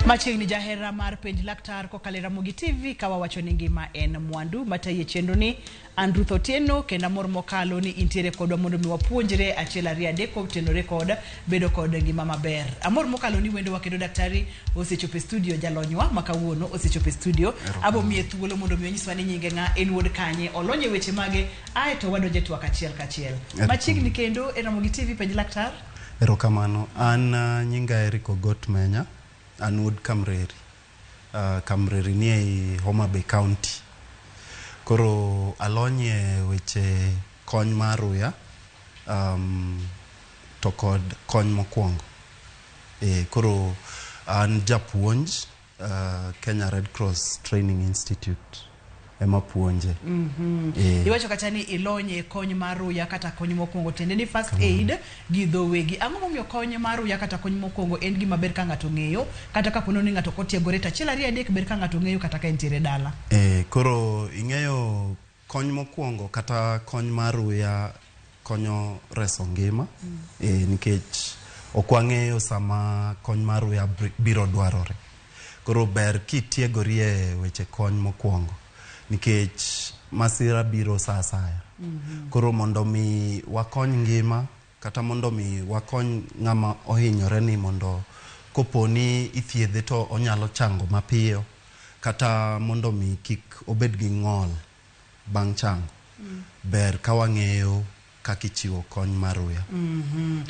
Machiegni jahera mar Penj Laktar kokalo e Ramogi TV ka wawacho ni ngima en mwandu matayi e chenro ni an Ruth Otieno kendo amor mokalo ni intiere kodwa mondo mi wapuonjre achiel ariyo adek kotenore kod bedo kod ngima maber. Amor mokalo ni wendowa kendo daktari osechopo e studio jalonywa ma kawuono osechopo e studio. Abo miye thuolo mondo mi onyiswa ni nyinge ng'a, en wuod kanye, olony e weche mage ae to wadonje twak achiel kachiel. Machiegni kendo e Ramogi TV Penj Laktar. Erokamano. An nyinga Eric Ogot Menya. An wuod Kamreri. Kamreri nie ei Homa Bay County. Koro alony e weche kony mar ruya to kod kony mokwongo. Koro an japuonj Kenya Red Cross Training Institute ema puonje. Iwacho kata ni ilony e kony mar ruya kata kony mokwongo tiende ni first aid gi dho wegi. Ang'o momiyo kony mar ruya kata kony mokwongo en gima ber ka ng'ato ong'eyo kata kapo ni ng'ato ok otiegore to achiel ariyo adek ber ka ng'ato ng'eyo kata ka entiere dala. Koro ing'eyo kony mokwongo kata kony mar ruya konyo reso ngima nikech ok wang'eyo sama kony mar ruya biro dwarore. Koro ber kitiegori e weche kony mokwongo nikech masira biro sa asaya. Koro mondo mi wakony ngima kata mondo mi wakony ng'ama ohinyore ni mondo koponi ithiedhe to onyalo chango mapiyo kata mondo mi kik obed gi ng'ol bang' chango. Ber ka wang'eyo kaka ichiwo kony mar ruya.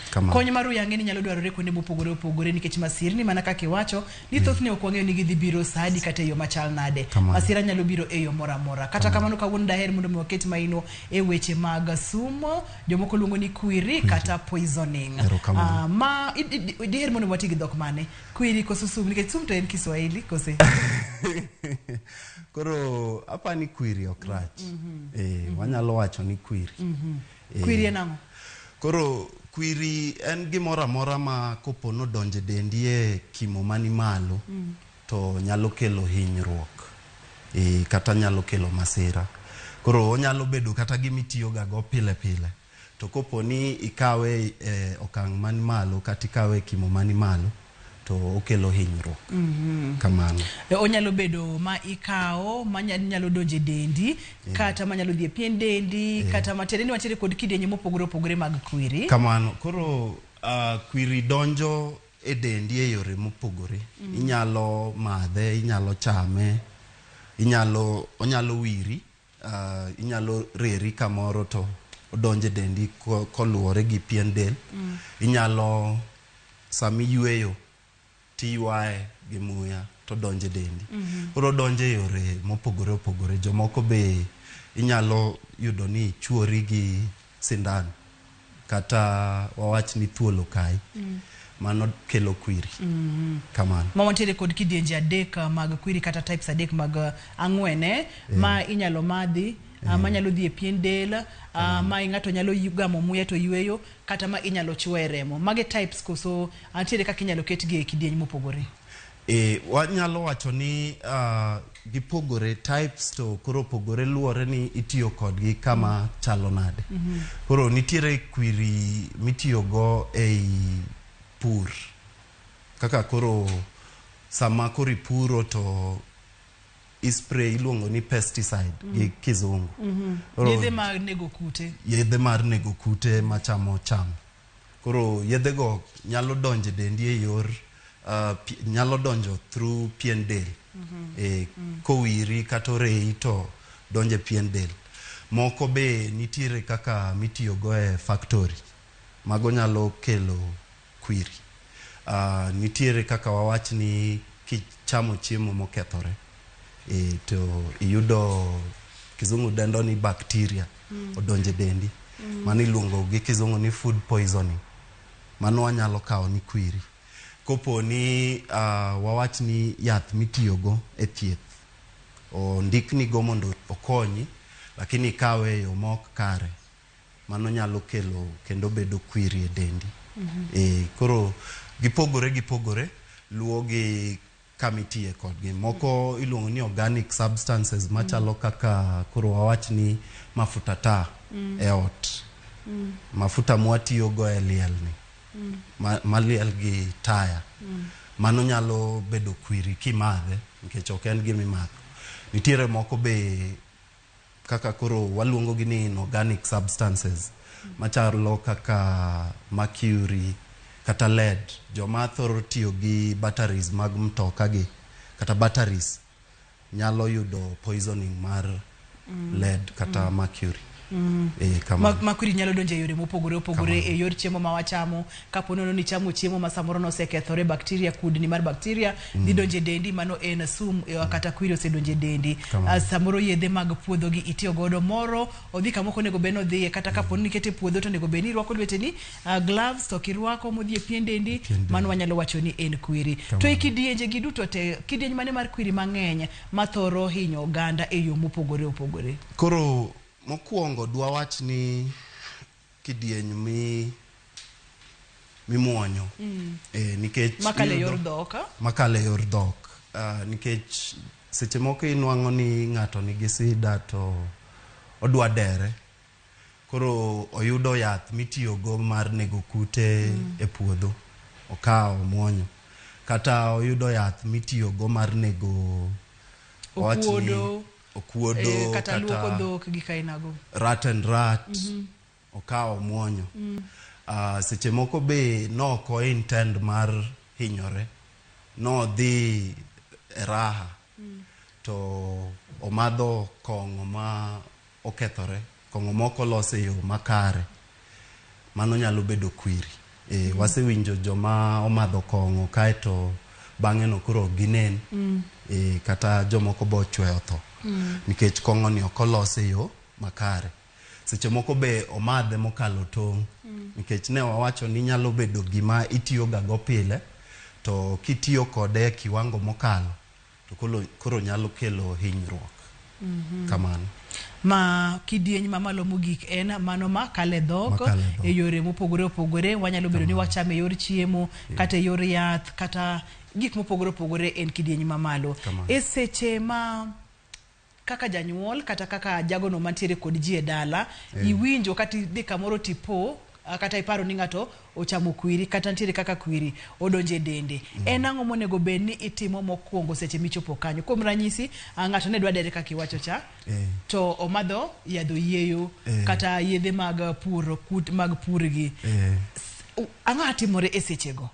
Kamano. Kony mar ruya ang'e ni nyalo dwarore kuonde mopogore opogore nikech masirni mana kaka iwacho ni thothne ok wang'eyo ni gidhi biro sa adi kata e yo machal nade. Kamano. Masira nyalo biro e yo moro amora. Kata kamano kawuono daher mondo mi waket maino e weche mag sumo, jomoko luongo ni kwiri kata poisoning. Erokamano. Ma diher mondo wati gi dhok mane? Kwiri koso sum? Nikech sum to en Kiswahili kose? Koro apani kwiri ok rach. Wanyalo wacho ni kwiri. Kwiri en ang'o? Koro kwiri en gimoro amora ma kopo nodonjo e dendi e kimo mani malo to nyalo kelo hinyruok kata nyalo kelo masira. Koro onyalo bedo kata gima itiyo ga go pile pile. To kopo ni ikawe e okang' mani malo kata ikawe e kimo mani malo to okelo hinyruok. Kamano. Onyalo bedo ma ikawo ma nyalo donjo e dendi kata manyalo dhi e pien dendi kata matiende ni wantiere kod kidienje mopogore opogore mag kwiri. Kamano. Koro kwiri donjo e dendi e yore mopogore. Inyalo madhe, inyalo chame, onyalo wiri, inyalo reri kamoro to odonjo e dendi koluwore gi pien del. Inyalo sama iyweyo tiywaye gi muya to donjo e dendi. Koro odonjo e yore mopogore opogore. Jomoko be inyalo yudo ni ichuori gi sindan kata wawach ni thuol okayi. Mano kelo kwiri. Kamano. Ma wantiere kod kidienje adek mag kwiri kata types adek mag ang'wen ma inyalo madhi, manyalo dhi e pien del, ma ng'ato nyalo gamo muya to yweyo kata ma inyalo chuo e remo. Mage types koso antiere kaka inyalo ketgi e kidieny mopogore? Wanyalo wacho ni gipogore types to koro opogore luwore ni itiyo kodgi kama chalo nade. Koro nitiere kwiri mitiyogo ei pur. Kaka koro sama koro ipuro to ispray iluongo ni pesticide gi kizungu. Koro Yedhe mar nego kute. Yedhe mar nego kute machamo cham. Koro yedhe go nyalo donjo e dendi e yor nyalo donjo through pien del. Kowiri kata oreyi to donjo e pien del. Moko be nitiere kaka mitiyogo e factory. Mago nyalo kelo kwiri. Nitiere kaka wawach ni kichamo chiemo mokethore to iyudo kizungu dendo ni bacteria odonjo e dendi. Mano iluongo gi kizungu ni food poisoning. Mano wanyalo kawo ni kwiri. Kopo ni wawach ni yath mitiyogo e thieth ondiknigo mondo okonyi, lakini ikawe e yo ma ok kare, mano nyalo kelo kendo bedo kwiri e dendi. Koro gipogore gipogore luwo gi kama itiye kodgi. Moko iluongo ni organic substances machalo kaka koro wawach ni mafuta taa e ot. Mafuta mwatiyogo e liel ni. Maliel gi taya. Mano nyalo bedo kwiri kimadhe nikech ok en gima imadho. Nitiere moko be kaka koro waluongo gi ni inorganic substances machalo kaka mercury kata lead. Joma thoro tiyo gi batteries mag mtoka gi kata batteries nyalo yudo poisoning mar lead kata mercury. Kamano. Mercury nyalo donjo e yore mopogore opogore e yor chiemo ma wachamo. Kapo nono ni chamo chiemo ma samoro nosekethore, bacteria, kudni mar bacteria dhi donjo e dendi, mano en sum kata kwiri osedonjo e dendi. Samoro yedhe mag puodho gi itiyo godo, moro odhi kama ok onego bed ni odhiye, kata kapo ni ikete e puodho to onego bed ni irwako lweteni gloves, to ok irwako modhi e pien dendi, mano wanyalo wacho ni en kwiri. To e kidienje gi duto te, kidieny mane mar kwiri mang'eny mathoro hinyo oganda e yo mopogore opogore? Koro mokwongo dwa wach ni kidieny mimuonyo nikech makale yor dhok. Makale yor dhok, nikech seche moko inwang'o ni ng'ato nigi sida to odwa dere, koro oyudo yath mitiyogo mar nego kute e puodho, okawo omuonyo, kata oyudo yath mitiyogo mar nego okuodo, okuodo kata luoko dhok gi kainago, rat and rat, okawo omuonyo. Seche moko be noko intend mar hinyore, nodhi e raha to omadho kong'o ma okethore, kong'o moko olos e yo makare, mano nyalo bedo kwiri. Wasewinjo joma omadho kong'o kaeto bang'e no koro ok ginen, kata jomoko bo ochweyo tho nikech kong'o ni ok olos e yo makare. Seche moko be omadhe mokalo tong', nikech ne wawacho ni nyalo bedo gima itiyo ga go pile, to kitiyo kode e kiwango mokalo to koro nyalo kelo hinyruok. Kamano. Ma kidieny mamalo mogik en mano ma kale dhok e yore mopogore opogore. Wanyalo bedo ni wachame e yor chiemo, kata e yor yath, kata gik mopogore opogore, en kidieny mamalo. E seche ma kaka janyuol kata kaka jagono mantiere kod ji e dala, iwinjo kata idhi kamoro tipo, kata iparo ni ng'ato ochamo kwiri, kata nitiere kaka kwiri odonjo e dende, en ang'o monego bed ni itimo mokwongo seche michopo kanyo? Kuom ranyisi, ng'ato ne dwa dere kaka iwacho cha, to omadho yadh oyieyo, kata yedhe mag pur, kut mag pur gi. Ang'o timore e sechego?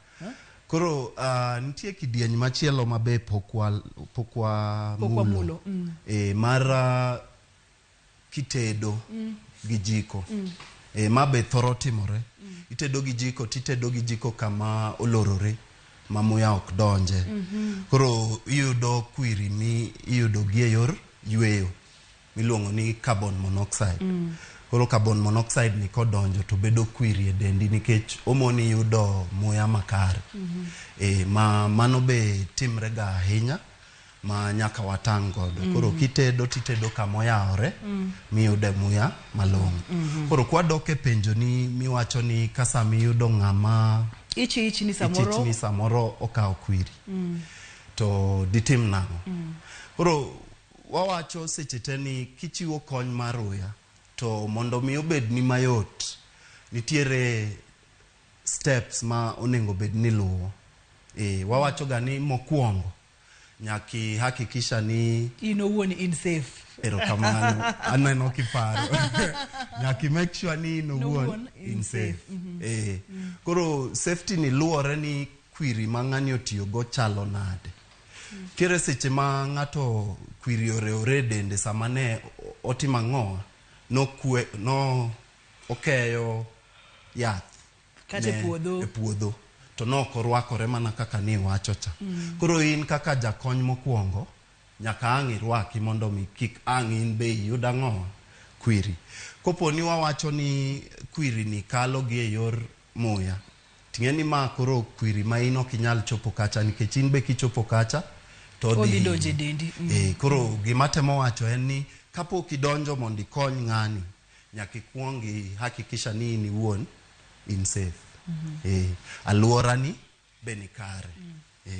Koro nitie kidieny machielo ma be pok wa mulo. Mar kitedo gi jiko. Ma be thoro timore. Itedo gi jiko, titedo gi jiko kama olorore ma muya ok donje. Koro iyudo kwiri mi iyudo gi e yor yweyo miluongo ni carbon monoxide. Koro carbon monoxide ni kodonjo to bedo kwiri e dendi nikech omoni yudo muya makare. Ma mano be timre ga ahinya ma nyaka watang' godo. Koro kitedo titedo kama oyawore miyude muya malong'o. Koro kwadok e penjo ni miwacho ni ka sama iyudo ng'ama ich ni samoro ich ni samoro okawo kwiri, to ditim nang'o? Koro wawacho seche te ni kichiwo kony mar uya to mondo mi obed ni mayot, nitiere steps ma onego bed ni luwo. Wawacho ga ni mokwongo nyaka ihakikisha ni in owuon in safe. Erokamano, aneno kiparo. Nyaka i make sure ni in owuon in safe. Koro safety ni luwore ni kwiri ma ng'ani otiyogo chalo nade. Nitiere seche ma ng'ato kwiri orewore e dende sama ne otimo ang'o, no okeyo yath kata e puodho. E puodho to nok orwakore mana kaka ni iwacho cha. Koro in kaka jakony mokwongo nyaka ang' irwaki mondo mi kik ang' in be iyud ang'o, kwiri. Kopo ni wawacho ni kwiri ni kalo gi e yor muya, ting'e ni ma koro kwiri ma in ok inyal chopo kacha, nikech in be kichopo kacha to odhi donjo e dendi. Koro gima temo wacho en ni kapok idonjo mondo ikony ng'ani, nyaka ikuong ihakikisha ni in iwuon in safe. Aluorani be ni kare.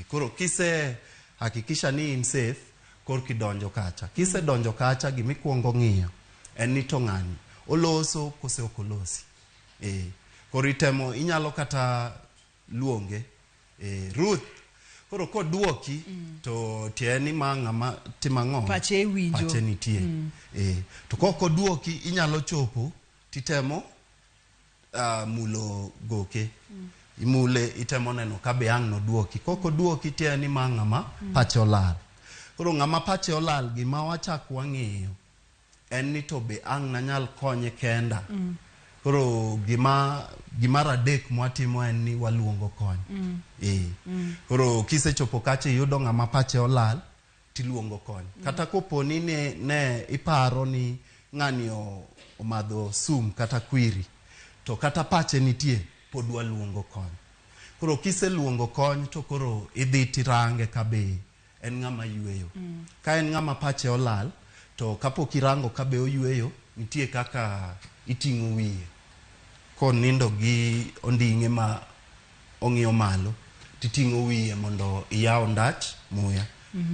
Koro kise hakikisha ni in safe, korka idonjo kacha. Kisedonjo kacha, gimikuongo ng'iyo en ni to ng'ani oloso kose ok olosi. Koro itemo, inyalo kata luonge, Ruth. Koro koduoki to tie ni ma ng'ama timo ang'o? Pache winjo. Pache nitie. To kok oduoki inyalo chopo titemo mulo goke. Imule itemo neno ka be ang' noduoki. Kok oduoki tie ni ma ng'ama pache olal. Koro ng'ama pache olal gima wachak wang'iyo en ni to be ang' nanyal konye kenda. Koro gimar adek mwatimo en ni waluongo kony. Koro kisechopo kacha iyudo ng'ama pache olal tiluongo kony. Kata kopo ni ne iparo ni ng'ani omadho sum kata kwiri, to kata pache nitie pod waluongo kony. Koro kiseluongo kony to koro idhi tirange ka be en ng'ama yweyo. Ka en ng'ama pache olal, to kapok irango ka be oyweyo, nitie kaka iting'o wiye. Konindo gi onding'e ma ong'iyo malo, titing'o wiye mondo iyaw ndach muya.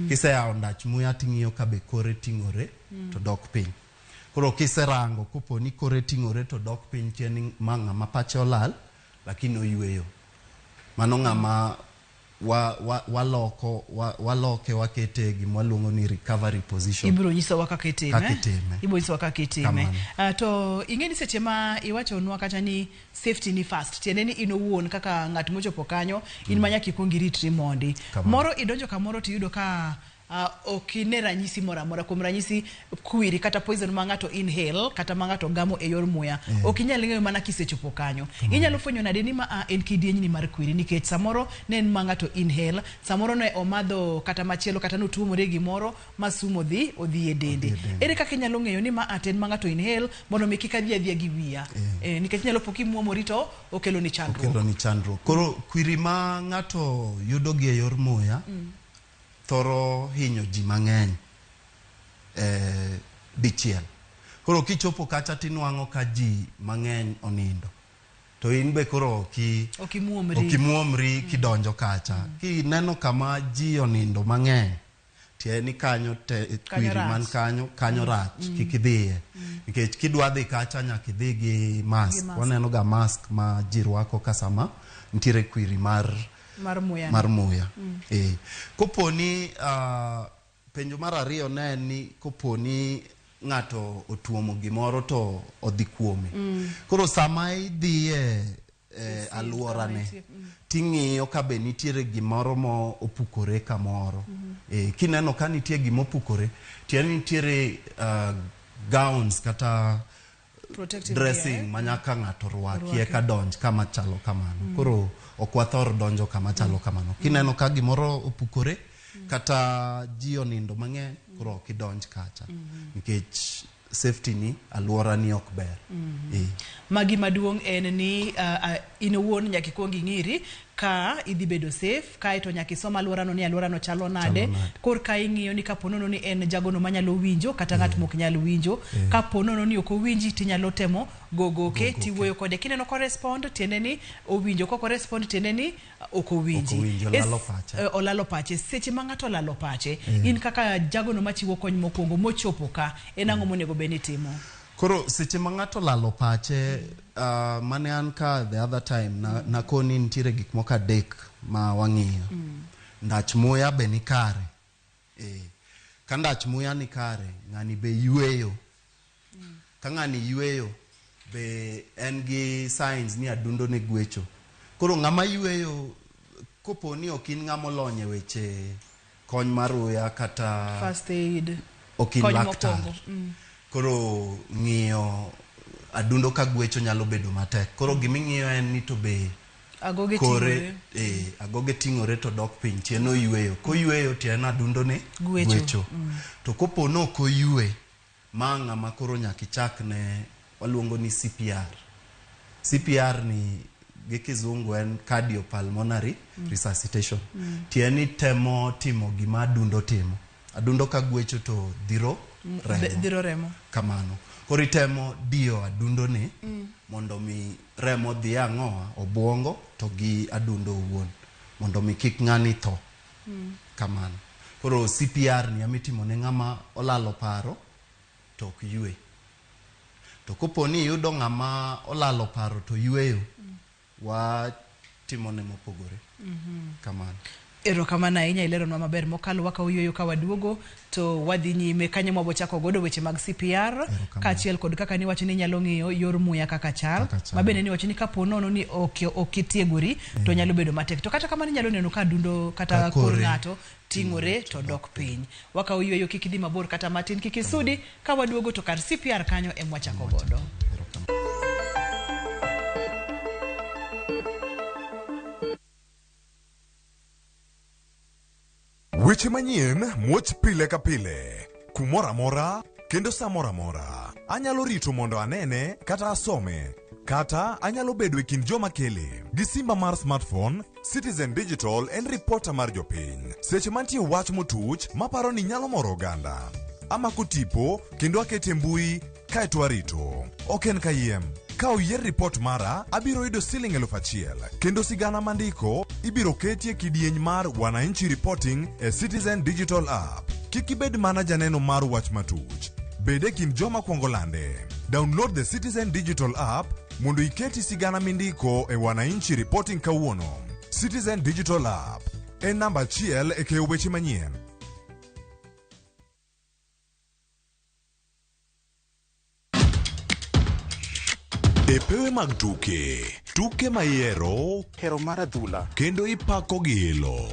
Kiseyawo ndach muya ting'iyo ka be kore ting'ore to dok piny. Koro kiserango kopo ni kore ting'ore to dok piny tiende ni ma ng'ama pache olal, lakini oyweyo. Mano ng'ama waloke wakete gima waluongo ni recovery position. Ibiro nyisowa kaka itime. Kaka itime. Ibiro nyisowa kaka itime. Kamano. To ing'e ni seche ma iwachonwa kacha ni safety ni first, tiende ni in owuon kaka ng'at mochopo kanyo, in ma nyaka ikuong iritri mondi. Kamano. Moro idonjo kamoro tiyudo ka ok ine ranyisi moro amora, kuom ranyisi kwiri kata poison ma ng'ato inhale kata ma ng'ato gamo e yor muya, ok inyal ng'eyo mana kisechopo kanyo. Inyalo fwenyo nade ni ma en kidienyni mar kwiri, nikech samoro ne en ma ng'ato inhale, samoro ne omadho kata machielo kata notuomore gimoro ma sum odhi e dende. Ere kaka inyalo ng'eyo ni ma en ma ng'ato inhale mondo mi kik adhi adhiya gi wiya? Nikech inyalo po kimuomori to okelo ni chandruok. Okelo ni chandruok. Koro kwiri ma ng'ato yudo gi e yor muya thoro hinyo ji mang'eny dichiel. Koro kichopo kacha tinwang'o ka ji mang'eny onindo. To in be koro ok imuomri kidonjo kacha. Kineno kama ji onindo mang'eny, tie ni kanyo kwiri man kanyo rach, kik idhiye. Nikech kidwa dhi kacha nyaka idhi gi mask. Waneno ga mask ma ji rwako ka sama nitiere kwiri mar muya. Kopo ni penjo mar ariyo ne en ni kopo ni ng'ato otuomo gimoro to odhi kuome. Koro sama idhi e alworane, ting'iyo ka be nitiere gimoro mo opukore kamoro. Kineno ka nitie gima opukore, tiende ni nitiere gowns kata protective dressing ma nyaka ng'ato rwaki eka donj kama chalo kamano. Koro ok wathor donjo kama chalo kamano. Kineno ka gimoro opukore, kata ji onindo mang'eny, koro ok idonj kacha. Nikech safety ni, alwora ni ok ber. Magi maduong' en ni in owuon nyaka ikuong ing'iri ka idhi bedo safe, kaeto nyaka isom alworano ni alworano chalo nade. Kor ka ing'iyo ni kapo nono ni en jagono manyalo winjo kata ng'at mok nyal winjo, kapo nono ni ok owinji tinyalo temo gogoke tiwuoyo kode. Kineno ko respond tiende ni owinjo, kok orespond tiende ni ok owinji. Olalo pache. Olalo pache. Seche ma ng'ato olalo pache, in kaka jagono machiwo kony mokwongo mochopo ka, en ang'o monego bed ni itimo? Koro seche ma ng'ato olalo pache, mane an ka the other time nakoni nitiere gik moko adek ma wang'iyo. Ndach muya be ni kare. Ka ndach muya ni kare, ng'ani be yweyo. Ka ng'ani yweyo, be en gi signs ni adundo ne gwecho. Koro ng'ama yweyo, kopo ni ok in ng'ama olony e weche kony mar uya kata first aid, ok in laktar. Koro ng'iyo adundo ka gwecho nyalo bedo matek. Koro giming'iyo en ni to be agoge kore, agoge ting'ore to dok piny, tiende oyweyo. Koyweyo tiende adundo ne gwecho. To kopo ni ok oywe, ma ng'ama koro nyaka ichak ne waluongo ni CPR. CPR ni gi kizungu en cardiopulmonary resuscitation. Tiende ni temo timo gima adundo timo. Adundo ka gwecho to dhiro remo. Dhiro remo. Kamano. Koro itemo diyo adundo ni mondo mi remo dhi ang'owa obuongo to gi adundo owuon mondo mi kik ng'ani tho. Kamano. Koro CPR ni emitimo ne ng'ama olalo paro to ok ywe. To kopo ni iyudo ng'ama olalo paro to yweyo, watimo ne mopogore. Kamano. Erokamano ahinya, ileronwa maber mokalo. Wakawo yueyo ka waduogo to wadhi nyime kanyo mwabochako godo weche mag CPR kaachiel kod kaka niwacho ni inyalo ng'iyo yor muya kaka chal, Kaka chal. mabende niwacho ni kapo nono ni ok itiegori to nyalo bedo matek, to kata kamano inyalo neno ka dundo kata Ka kor kore ng'ato ting'ore to dok piny. Wakawo yueyo, kik idhi mabor kata matin, kik isudi. Ka waduogo to kar CPR kanyo ema wachako godo. Erokamano. Weche manyien muoch pile ka pile, kumoro amora kendo sa moro amora. Anyalo rito mondo anene kata asome, kata anyalo bedo e kind joma kele. Gi simba mar smartphone, Citizen Digital en ripota mar jopiny. Seche mantie wach motuch maparo ni nyalo moro oganda. Amako tipo kendo akete mbui kaeto arito. Ok en kayiem. Ka oyier ripot mara, abiro yudo siling 1,000. Kendo sigana mandiko ibiro ketie kidieny mar Wananchi Reporting e Citizen Digital App. Kik ibed mana janeno mar wach matuch. Bed e kind joma kwongo lande. Download the Citizen Digital App mondo iketi sigana mindiko e Wananchi Reporting kawuono. Citizen Digital App en namba achiel e keyo weche manyien. E pewe mag tuke, tuke ma ihero hero mar adhula kendo ipako gi ilo.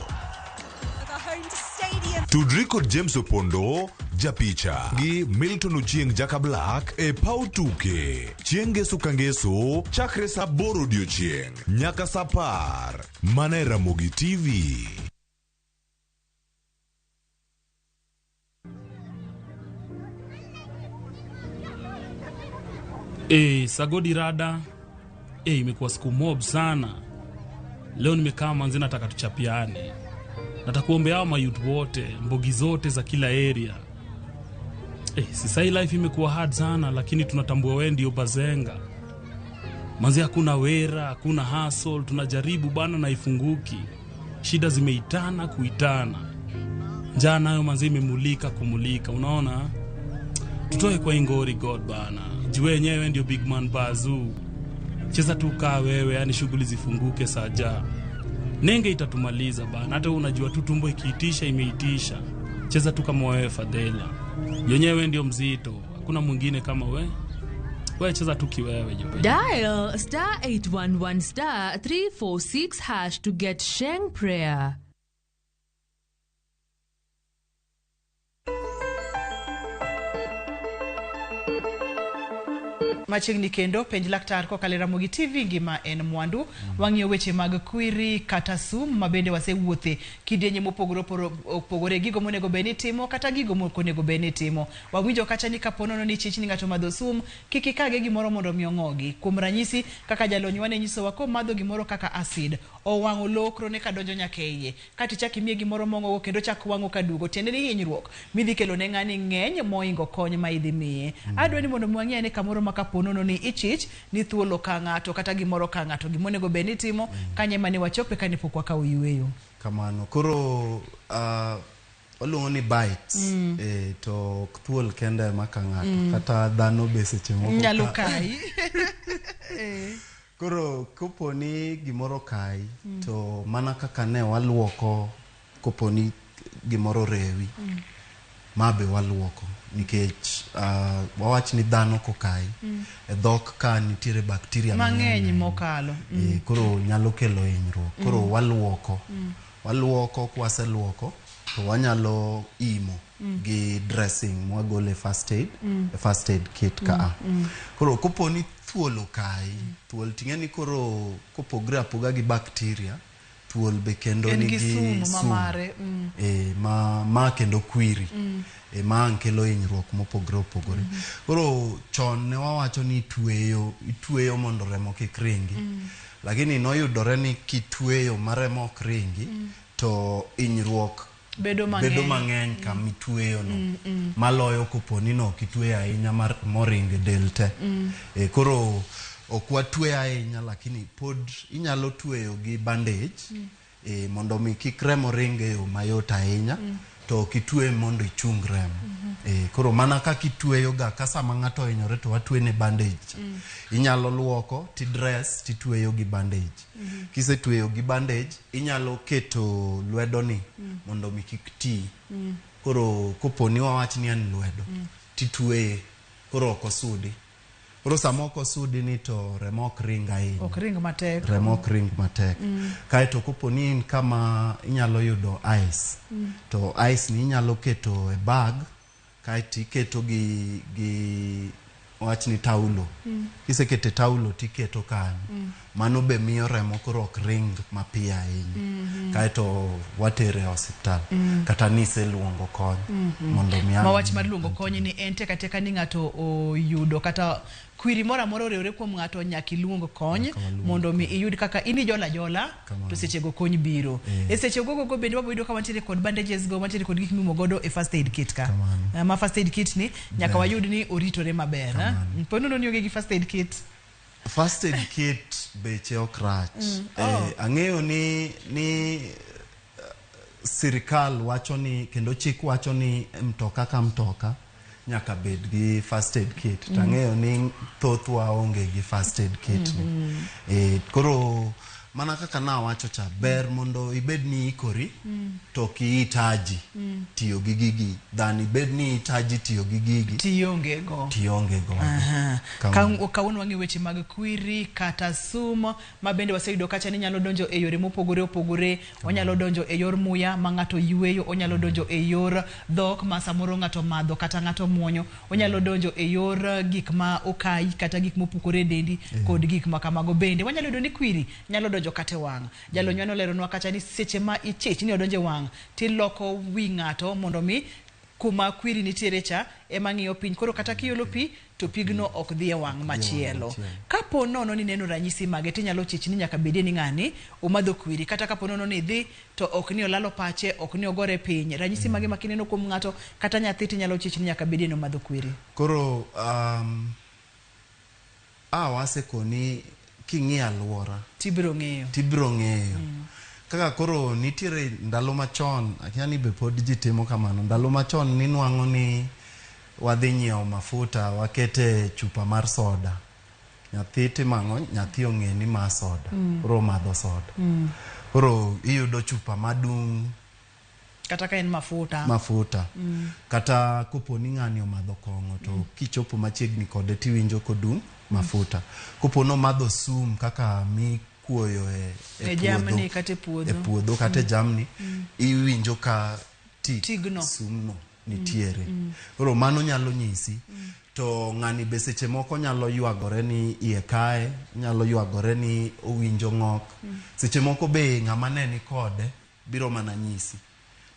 Tudri kod James Opondo, japicha, gi Milton Ochieng Jaka Black e paw tuke. Chieng' ngeso ka ngeso, chakre saa aboro odiochieng' nyaka saa apar. Mana e Ramogi TV. Sagodi rada. Imekuwa siku mob sana. Leo nimekaa manzi, nataka tuchapiane. Nataka kuombea hao mayouth wote, mbogi zote za kila area. Sasa hii life imekuwa hard sana, lakini tunatambua wewe ndio bazenga. Manzi hakuna wera, hakuna hustle, tunajaribu bana na ifunguki. Shida zimeitana kuitana. Njaa nayo manzi imemulika kumulika, unaona? Tutoe kwa ingori God bana. Juu wenyewe ndio big man bazoo. Cheza tu kaa wewe, yani shughuli zifunguke saja. Nenge itatumaliza bana. Hata wewe unajua tu tumbo ikiitisha imeitisha. Cheza tu kama wewe Fadhela. Yenyewe ndio mzito. Hakuna mwingine kama we. Wewe cheza tu kiwewe jope. Dial star 811 star 346 hash to get Sheng Prayer. Machiegni kendo penj laktar kokalo e Ramogi TV, ngima en mwandu. Wang'iyo weche mag kwiri kata sum ma bende wasewuothe kidienje mopogore opogore, gigo monego bed ni itimo kata gigo mok onego bed ni itimo. Wawinjo kacha ni kapo nono ni chich ni ng'ato madho sum, kik ikage gimoro mondo mi ong'ogi. Kuom ranyisi kaka jalony wane nyisowa komadho gimoro kaka acid, owang'o lokrone kadonjo nyaka e iye. Kata ichak imiye gimoro mong'ogo kendo chak wang'o kaduogo, tiende ni hinyruok midhi kelo ne ng'ani ng'eny moingo kony ma idhi miye. Adwa ni mondo wang'i ane kamoro ma kapo nono ni ichich ni thuolo ka ng'ato kata gimoro ka ng'ato, gimonego bed ni itimo kanye mane wachope kane pok wakawo yueyo. Kamano. Koro waluongo ni bites. To ok thuol kende ema ka ng'ato, kata dhano be seche moko nyalo kai. Koro kopo ni gimoro kai, to mana kaka ne waluoko kopo ni gimoro rewi, ma be waluoko nikech wawach ni dhano kokai, e dhok ka nitiere bacteria mang'eny mokalo. Koro nyalo kelo hinyruok. Koro waluoko. Waluoko, kwaseluoko to wanyalo imo gi dressing mwagole first aid, e first aid kit ka. Koro kopo ni thuol okai, thuol ting'e ni koro kopogre apoga gi bacteria, thuol be kendo en gi nigi sumu ma sum. mare. Ma kendo kwiri. Ma ang' kelo hinyruok mopogore opogore. Koro chon ne wawacho ni itweyo mondo remo kik ringi. Lakini noyudore ni kitweyo ma remo ok ringi, to hinyruok bedo bedo mang'eny. mang'eny kama itweyo no. Maloyo kopo ni no ok itweyo ahinya mar moringo e del te. Koro ok watwe ahinya, lakini pod inyalo tweyo gi bandage, mondo mi kik remo ring e yo mayot ahinya. To ok itweye mondo ichung remo. Koro mana kaka itweyo ga ka sama ng'ato ohinyore to watwene bandage. Inyalo luoko tidress titweyo gi bandage. Kisetweyo gi bandage, inyalo keto lwedo ni mondo mi kik ti. Koro koponi wawach ni en lwedo, titweye, koro ok osudi. Koro sama ok osudi ni to remo ok ring ahinya. Ok ring matek. Remo ok ring matek. Kaeto kopo ni in kama inyalo yudo ice, to ice ni inyalo keto e bag, kaeto iketo gi wach ni taulo. Kisekete taulo tiketo kanyo. Mano be miyo remo koro ok ring mapiyo ahinya. Kaeto watere e osiptal. Kata niseluongo kony mondo mi Ma ang' wach mar luongo kony ni en tek ateka ni ng'ato oyudo kata kwiri moro amora oriwore kuom ng'ato, nyaka iluong kony mondo mi iyud kaka in ijola jola. Kamano. To sechego kony biro e seche gogo bende wabo yudo ka wantiere kod bandages go, wantiere kod gik miumo godo e first aid kit ka. Kamano. Ma first aid kit ni nyaka Ber. wayud ni oritore maber, eh? Kamano. Po nono ni onge gi first aid kit. First aid kit beche ok rach. Ang'eyo ni sirikal wacho ni kendo chik wacho ni mtoka ka mtoka nyaka bed gi first aid kit. To ang'eyo ni thothwa onge gi first aid kit ni. Koro mana kaka nawacho cha, ber mondo ibed ni ikori to ok ihitaji tiyo gi gigi than ibed ni ihitaji tiyo gi gigi tionge go. Tionge godo. Aha. Kamano. Kawuono wang'iyo weche mag kwiri kata sum ma bende waseyudo kacha ni nyalo donjo e yore mopogore opogore. Onyalo donjo e yor muya ma ng'ato yweyo, onyalo donjo e yor dhok ma samoro ng'ato madho kata ng'ato muonyo, onyalo donjo e yor gik ma okayi kata gik mopukore e dendi kod gik ma kamago. Bende wanyalo yudo ni kwiri nyalo donjo kata e wang'. Jalonywa noleronwa kacha ni seche ma ichich ni odonjo e wang' tiloko wi ng'ato mondo mi kuma kwiri nitiere cha ema ng'iyo piny, koro kata kiolo pi to pigno ok dhi e wang' machielo. Kapo nono ni neno ranyisi mage tinyalo chich ni nyaka bedie ni ng'ani omadho kwiri, kata kapo nono ni idhi to ok ni olalo pache, ok ni ogore piny, ranyisi mage ma kineno kuom ng'ato kata nyathi tinyalo chich ni nyaka bedie ni omadho kwiri? Koro wasekoni king'iyo alwora tibiro ng'eyo. Tibiro ng'eyo kaka koro nitiere ndalo machon, akia ni be pod ji timo kamano. Ndalo machon ninwang'o ni wadhi nyiewo mafuta wakete chupa mar soda, nyathi timo ang'o? Nyathi ong'e ni ma soda, koro omadho soda. Koro iyudo chupa madung' kata ka en mafuta. Mafuta. Kata kopo ni ng'ani omadho kong'o to kichopo machiegni kode tiwinjo kodung' mafuta. Kopo nomadho sum kaka mikuoyo e E jamni puodho, kata e puodho. E puodho kata e jamni, iwinjo ka tik Tigno. sumno nitiere. Koro mano nyalo nyisi. To ng'ani be seche moko nyalo ywagore ni iye kaye, nyalo ywagore ni owinjo ng'ok. Seche moko be ng'ama ne ni kode biro mana nyisi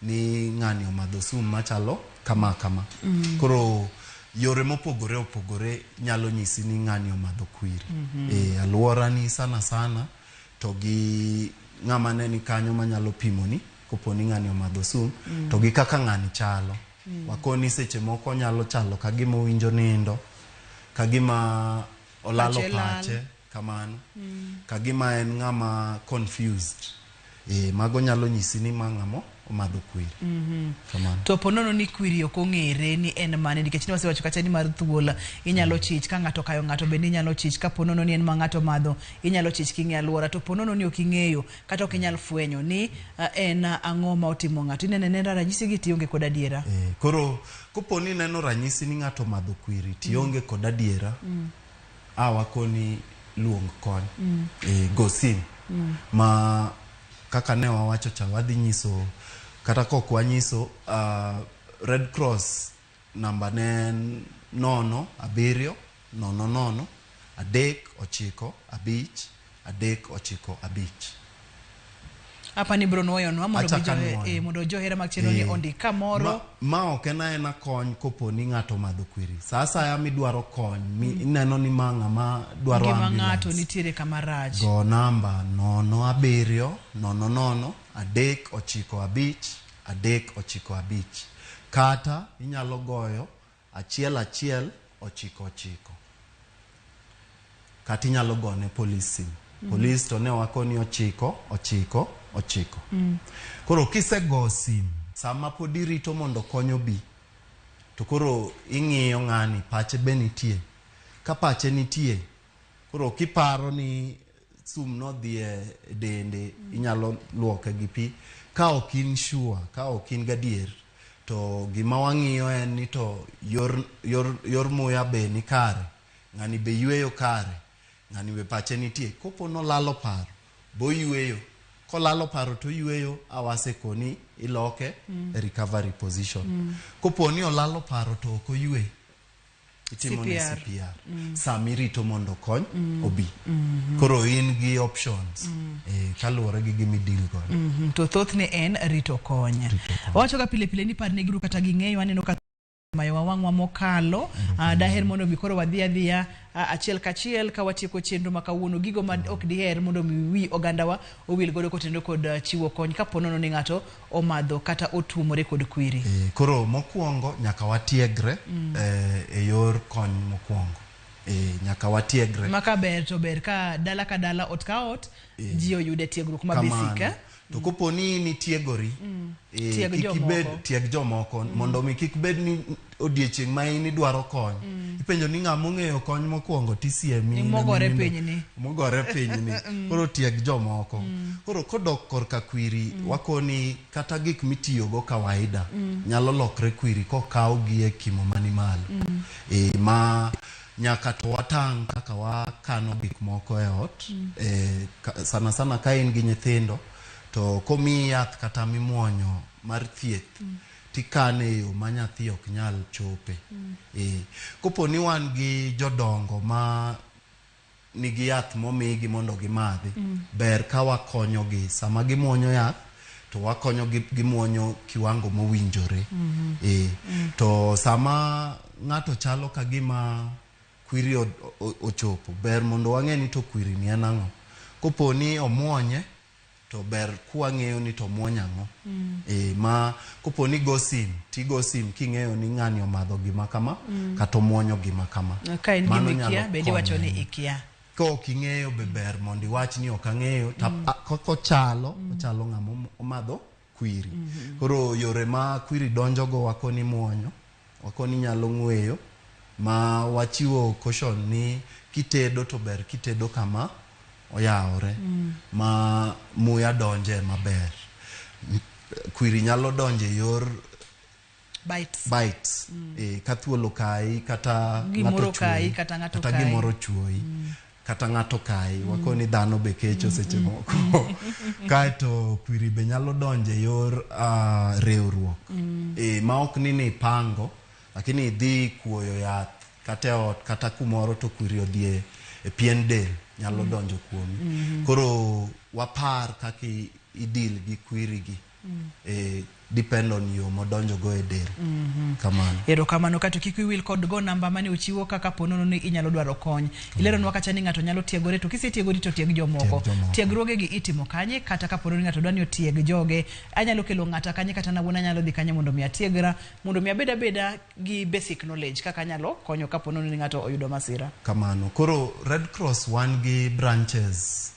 ni ng'ani omadho sum machalo kama kama. Koro yore mopogore opogore nyalo nyisi ni ng'ani omadho kwiri. E alwora ni sana sana to gi ng'ama ne ni kanyo manyalo pimoni kopo ni ng'ani omadho sum to gi kaka ng'ani chalo. Wakoni seche moko nyalo chalo ka gima owinjo nindo, ka gima olalo Pache lal. Pache kamano, ka gima en ng'ama confused. Mago nyalo nyisi ni ma ng'amo omadho kwiri. Kamano. To po nono ni kwiri ok ong'ere ni en mane, nikech ne wasewacho kacha ni mar thuol inyalo chich ka ng'ato okayo ng'ato, bende inyalo chich ka po nono ni en ma ng'ato madho, inyalo chich king'iyo alwora. To po nono ni ok ing'eyo kata ok inyal fwenyo ni en ang'o ma otimo ng'ato, ineno anena ranyisi gi tionge kod adiera. Koro kopo ni ineno ranyisi ni ng'ato omadho kwiri tionge kod adiera, wakoni luong kony. Go sim. Ma kaka ne wawacho cha, wadhi nyiso kata kok wanyiso, Red Cross namba ne en 0700 395 395. Apa ni bro nwoyonwa mondo mi Achako anwoyo. Mondo johera mag chenro ni ondik kamoro. Ma ok en aena kony kopo ni ng'ato omadho kwiri. Sa asaya midwaro kony, mi ineno ni ma ng'ama dwaro ngima ambulance. Ng'ato nitiere kama rach. Go namba 0700 395 395, kata inyalo goyo 1199, kata inyalo gone polis sim. Polis to ne wakoni 999. Koro kisego sim Sama pod irito mondo kony obi, to koro ing'iyo ng'ani pache be nitie. Ka pache nitie, koro kiparo ni sum nodhi e dende, inyalo luoke gi pi. Ka ok in sure, ka ok in gadier, to gima wang'iyo en ni to yor muya be ni kare, ng'ani be yweyo kare, ng'ani be pache nitie. Kopo nolalo paro, boyweyo. Kolalo paro to yweyo, awasekoni iloke e recovery position. Kopo ni olalo paro to ok oywe, itimo ne CPR. CPR. Sama irito mondo kony obi. Koro in gi options kaluwore gi gima i-deal godo. To thothne en rito kony. Wawacho ga pile pile ni parnegiuru kata ging'eyo aneno ka mayowa wang'wa mokalo. Daher mondo mi koro wadhi adhiya achiel kachiel ka watieko chenro ma kawuono gigo ma ok diher mondo mi wi ogandawa owil godo kotenore kod chiwo kony kapo nono ni ng'ato omadho kata otuomore kod kwiri. Koro mokwongo nyaka watiegre e yor kony mokwongo. Nyaka watiegre. Ma ka ber to ber ka dala ka dala ot ka ot ji oyude tiegruok ma basic. To kopo ni in itiegori, Tieg kik jomoko. ibed tieg jomoko mondo mi kik bed ni odiechieng' ma in idwaro kony. Ipenjo ni ng'ama ong'eyo kony mokwongo tisiemi. Ni mogore piny ni. Mogore piny ni. Koro tieg jomoko. Koro kodok korka kwiri, wakoni kata gik mitiyogo kawaida nyalo lokre kwiri kokaw gi e kimo mani malo. Ma nyaka to watang' kaka wakano gik moko e ot. Sana sana ka in gi nyithindo, to komiyi yath kata mimuonyo mar thieth, tikane e yo ma nyathi ok nyal chope. Kopo ni wan gi jodongo ma nigi yath momigi mondo gimadhi, ber ka wakonyogi sama gimuonyo yath to wakonyogi gimuonyo kiwango mowinjore. To sama ng'ato chalo ka gima kwiri ochopo, ber mondo wang'e ni to kwiri ni en ang'o. Kopo ni omuonye, to ber kwang'eyo ni to omuonyo ang'o. Ma kopo ni go sim, tigo sim king'eyo ni ng'ani omadho gima kama, kata omuonyo gima kama. Ka in Mano gima ikia, nyalo bende iwacho ni konyo. ikia. Ka ok ing'eyo be ber mondo iwach ni ok ang'eyo, kochalo, ochalo ng'ama omadho kwiri. Koro yore ma kwiri donjogo wakoni muonyo, wakoni nyalo ng'weyo, ma wachiwo caution ni kitedo to ber kitedo kama oyawore, ma muya donje maber. Kwiri nyalo donje yor bites. Bites. Ka thuol okayi, kata Gimoro ng'ato okayi, chuoyi, kata ng'ato kata okayi. gimoro chuoyi, kata ng'ato kayi. Wakoni dhano be kecho seche moko. Kaeto kwiri be nyalo donje yor riwruok. Ma ok ni nipango, lakini idhi kuoyo yath kata e ot kata kumoro to kwiri odhi e pien del nyalo donjo kuomi. Koro wapar kaka i-deal gi kwiri gi. Depend on yo modonjo go e del. Kamano. Erokamano. Kato kik wiwil kod go namba mane ochiwo kaka po nono ni inyalo dwaro kony. Ileronwa kacha ni ng'ato nyalo tiegore, to kisetiegori to tieg jomoko. Tieg jomoko. Tiegruoge gi itimo kanye, kata kapo ni ng'ato dwa ni otieg joge, anyalo kelo ng'ata kanye, kata an awuon anyalo dhi kanye mondo mi atiegra, mondo mi abed abeda gi basic knowledge kaka anyalo konyo kapo nono ni ng'ato oyudo masira. Kamano. Koro Red Cross wan gi branches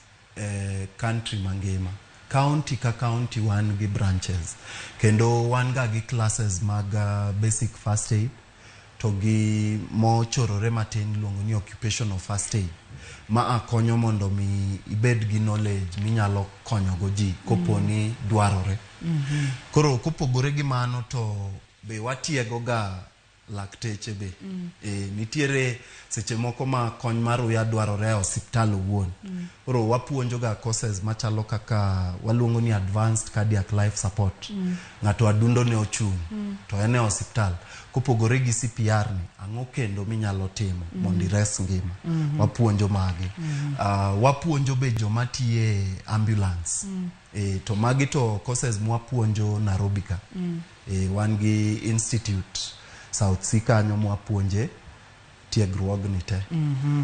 country mangima. County ka county wan gi branches. Kendo wan ga gi classes mag basic first aid to gi mochorore matin iluongo ni occupational first aid. Ma a konyo mondo mi ibed gi knowledge minyalo konyogo ji kopo ni dwarore. Koro kopogore gi mano to be watiego ga lakteche be. Nitiere seche moko ma kony mar uya dwarore e osiptal owuon. Koro wapuonjo ga courses machalo kaka waluongo ni advanced cardiac life support. Ng'ato adundo ne ochung' to en e osiptal. Kopogore gi CPR ni, ang'o kendo minyalo timo mondo ires ngima? Wapuonjo magi. Wapuonjo be joma tiye ambulance. To magi to courses mwapuonjo Nairobi ka. Wan gi institute South C kanyo mwapuonje tiegruogni te.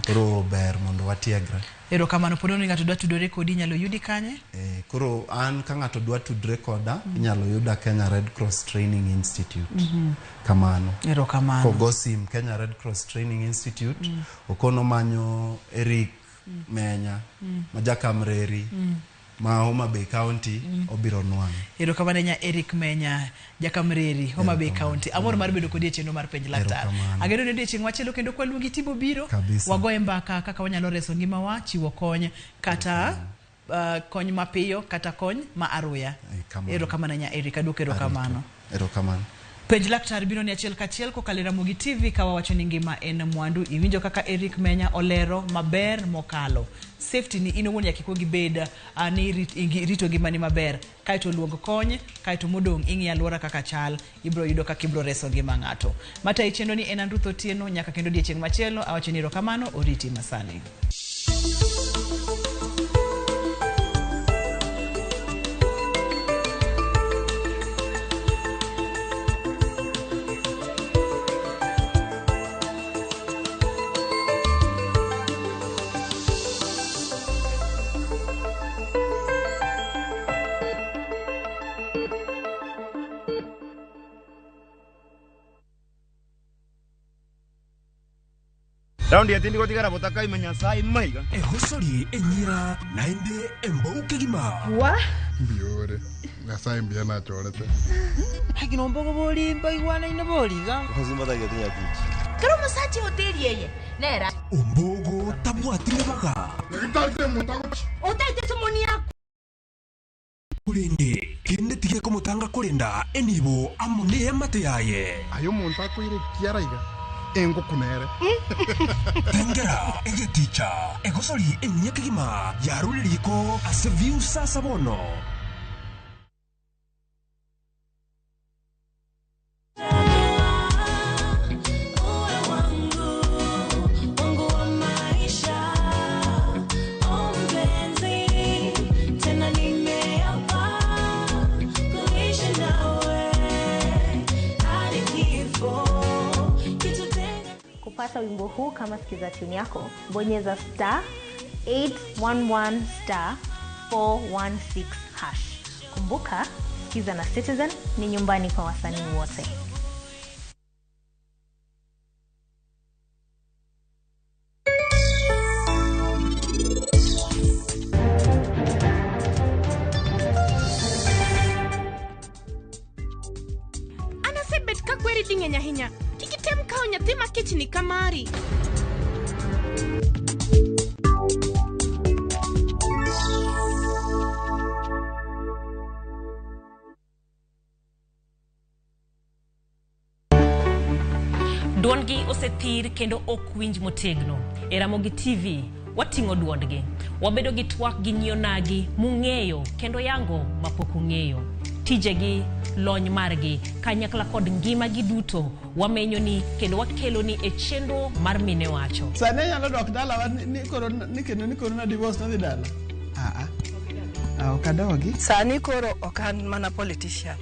Koro ber mondo watiegre. Erokamano. Pod ni ng'ato dwa tudore kodi inyalo yudi kanye? Koro an ka ng'ato dwa tudre koda, inyalo yuda Kenya Red Cross Training Institute. Kamano. Erokamano. Kogo sim Kenya Red Cross Training Institute, okono manyo Eric Menya, ma Jakamreri. ma Homa Bay County obiro nwang'o. Erokamano nya Eric Menya, Jakamreri, Homa Bay County. Amor mar bedo kodi e chenro mar Penj Laktar. Erokamano. Ageno ni odiechieng' machielo kendo kwaluongi tibo biro. Kabisa. Wagoye mbaka kaka wanyalo reso ngimawa, chiwo kony kata kony mapiyo kata kony ma aruya. Kamano. Erokamano nya Eric, aduoko erokamano. Erokamano. Penj Laktar biro ni achiel kachiel kokalo e Ramogi TV ka wawacho ni ngima en mwandu. Iwinjo kaka Eric Menya olero maber mokalo. Safety ni in owuon nyaka ikuong ibed ni irito ngimani maber. Kaeto luong kony, kaeto modong' ing'i alwora kaka chal, ibiro yudo kaka ibiro reso ngima ng'ato. Matayi chenro ni en Andruth Otieno, nyaka kendo odiechieng' machielo, awacho ni erokamano, oriti masani. Raundi ya tindi gotigara botaka imenya sai maiga. Ehosori enyira naende embouke gima. Wa? Mbiore. Nyasaye mbiya nachorete. Hakino mbogo boli mbaigwana ina boliga. Kero musachi hoteli yeye. Nera. Ombogo tabwatire baga. Otaite somoni yako. Kurende kende tige komutanga kurenda enibo amune amate yaye. Ayo muntu akwire kiaraiga. Engo kunere. Tengera egeticha egosori enyekigima yaruririko ase view sasa bono. Kupata wimbo huu kama sikiza tune yako, bonyeza star 811 star 416 hash. Kumbuka, Sikiza na Citizen ni nyumbani kwa wasanii wote. Anasebet ka kweri ding'eny ahinya. Kik item kawo nyathi makichni ka mari. Duondgi osethir kendo ok winj motegno. E Ramogi TV, wating'o duondgi. Wabedo gi twak gi nyionagi mung'eyo kendo yango mapok ung'eyo. Tijegi, lony margi, kanyakla kod ngimagi duto wamenyoni kendo wakeloni e chenro mar Mine Wacho. Sani anyalo dok dalawa ni koro ni kendo ni koro na divorce nadhi dala. Ah, ok adogi. Sani koro ok an mana politician.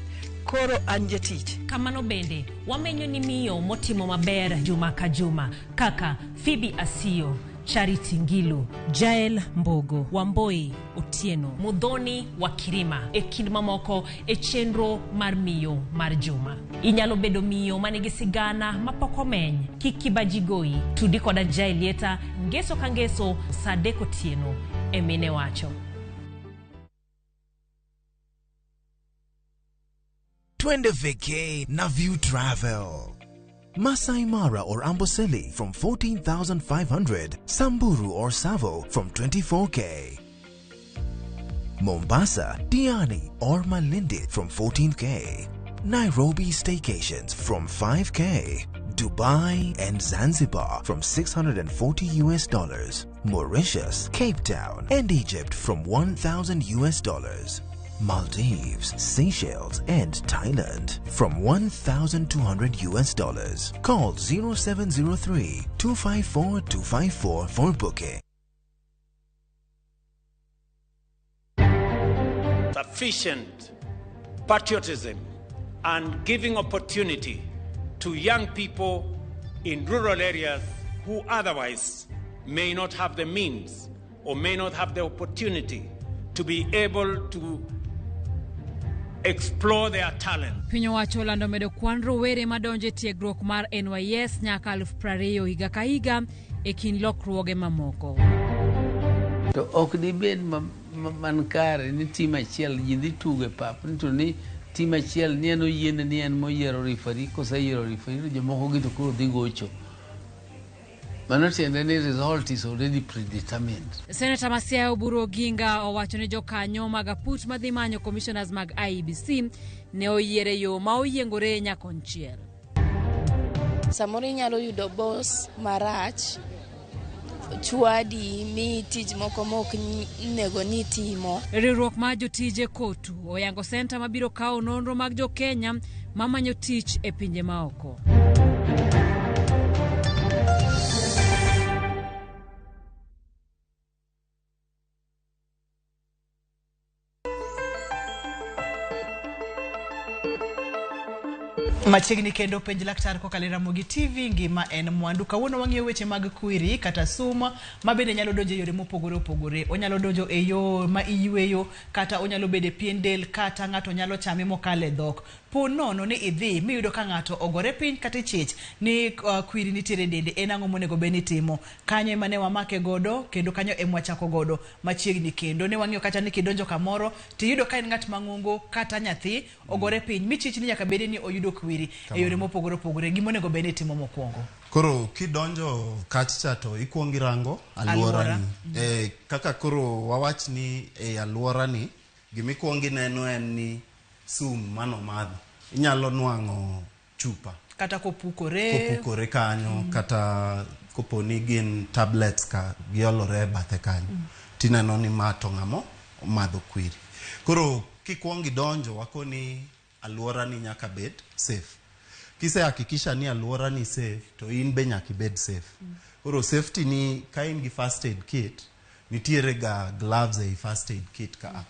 Koro an jatich. Kamano bende, wamenyo ni miyo motimo maber juma ka juma kaka Phoebe Asiyo, Charity Ngilu, Jael Mbogo, Wamboi Otieno, Muthoni wa Kirima e kind mamoko e chenro mar miyo mar juma. Inyalo bedo miyo manigi sigana mapok omeny. Kik kibaji goyi, tudi koda Jael Lieta ngeso ka ngeso saa 3 otieno e Mine Wacho. Twende vacay na View Travel. Masai Mara or Amboseli from 14,500, Samburu or Savo from 24K. Mombasa, Diani or Malindi from 14K. Nairobi staycations from 5K. Dubai and Zanzibar from $640 US. Mauritius, Cape Town and Egypt from $1,000 US. Maldives, Seychelles and Thailand from $1,200 US. Call 0703 254 254 for booking. Sufficient patriotism and giving opportunity to young people in rural areas who otherwise may not have the means or may not have the opportunity to be able to explore their talent. Piny owacho olando medo kwan rowere madonjo e tiegruok mar NYS nyaka 20,000 higa ka higa e kind lokruoge mamoko. To ok dibed man kare ni tim achiel ji dhi tugo e pap ni to ni tim achiel ni en oyiene ni en moyiero referee koseyiero referee to jomoko gi to koro dhi gocho. Mano tiende ni result is already predetermined. Seneta ma Siaya Oburu Oginga owacho ni jokanyo mag aput madhi manyo commissioners mag IEBC ne oyier e yo ma oyiengore nyakonchiel. Samoro inyalo yudo boss marach chwadi miyi tich moko mok nego ni itimo. Riwruok mar jotije KOTU oyango senta mabiro kawo nonro mag jo-Kenya mamanyo tich e pinje maoko. Machiegni kendo penj laktar kokalo e Ramogi TV, ngima en mwandu. Kawuono wang'iyo weche mag kwiri kata sum ma bende nyalo donjo e yore mopogore opogore. Onyalo donjo e yo ma iyweyo kata onyalo bedo e pien del kata ng'ato nyalo chame mokalo e dhok. Po nono ni idhi miyudo ka ng'ato ogore piny kata ichich ni kwiri nitiere e dende, en ang'o monego bed ni itimo? Kanyo ema ne wamake godo kendo kanyo ema wachako godo machiegni kendo. Ne wang'iyo kata ni kidonjo kamoro tiyudo ka en ng'at mang'ongo kata nyathi ogore piny michich ni nyaka bed ni oyudo kwiri e yore mopogore opogore. Gima onego bed ni itimo mokwongo. Koro kidonjo kach cha to ikuongo irango Alwora. alworani. Kaka koro wawach ni e alworani gimikuongo ineno en ni sum manomadho. Inyalo nwang'o chupa Kata kopukore. kopukore kanyo kata kopo ni gin tablets ka giolore e bathe kanyo tineno ni ma to ng'amo omadho kwiri. Koro kikuongo idonjo wakoni alworani nyaka bed safe. Kise hakikisha ni alworani safe to in be nyaka ibed safe. Koro safety ni ka in gi first aid kit nitiere ga gloves ei first aid kit ka.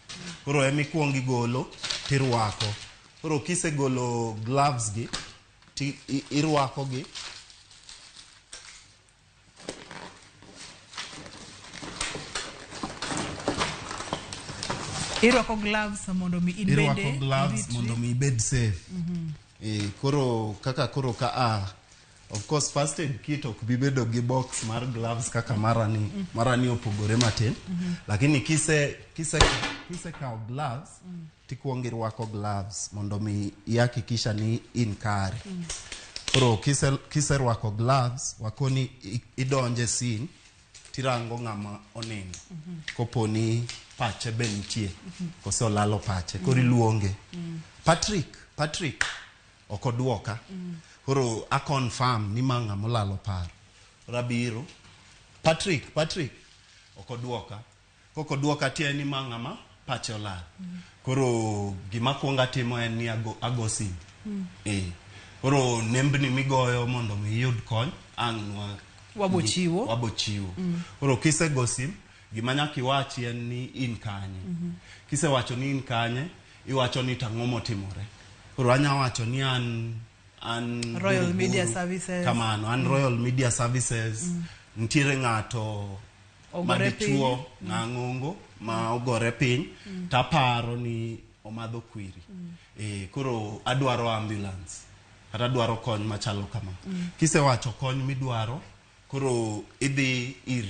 Koro ema ikuongo igolo tirwako. Koro kisegolo gloves gi ti irwako gi Irwako gloves mondo mi in irwako bende gloves iritri. mondo mi ibed safe. Koro kaka koro ka a of course first aid kit ok bi bedo gi box mar gloves kaka marani. Marani opogore matin. Lakini kise kise kise kawo gloves tikuongo irwako gloves mondo mi ihakikisha ni in kare. Koro kiserwako gloves wakoni idonje scene tirango ng'ama onindo. Kopo ni pache be nitie kose olalo pache koro iluonge. Patrick, Patrick ok oduoka. Koro a confirm ni ma ng'ama olalo paro. Koro abiro. Patrick, Patrick ok oduoka. Kok oduoka tiende ni ma ng'ama pache olal. Koro gima kuongo atimo en ni ago sim. Koro nembni migoyo mondo mi iyud kony ang' nwa Wabo chiwo. Wabo chiwo. Koro kisego sim, gima nyaka iwachi en ni in kanye. Kisewacho ni in kanye, iwacho ni tang'o motimore. Koro anya wacho ni an Royal Guru Media Guru. Services. Kamano, an Royal Media Services. Nitiere ng'ato Ogore madichuo piny. ng'ang'ongo ma ogore piny taparo ni omadho kwiri. Koro adwaro ambulance kata adwaro kony machalo kama. Kisewacho kony midwaro, koro idhi ir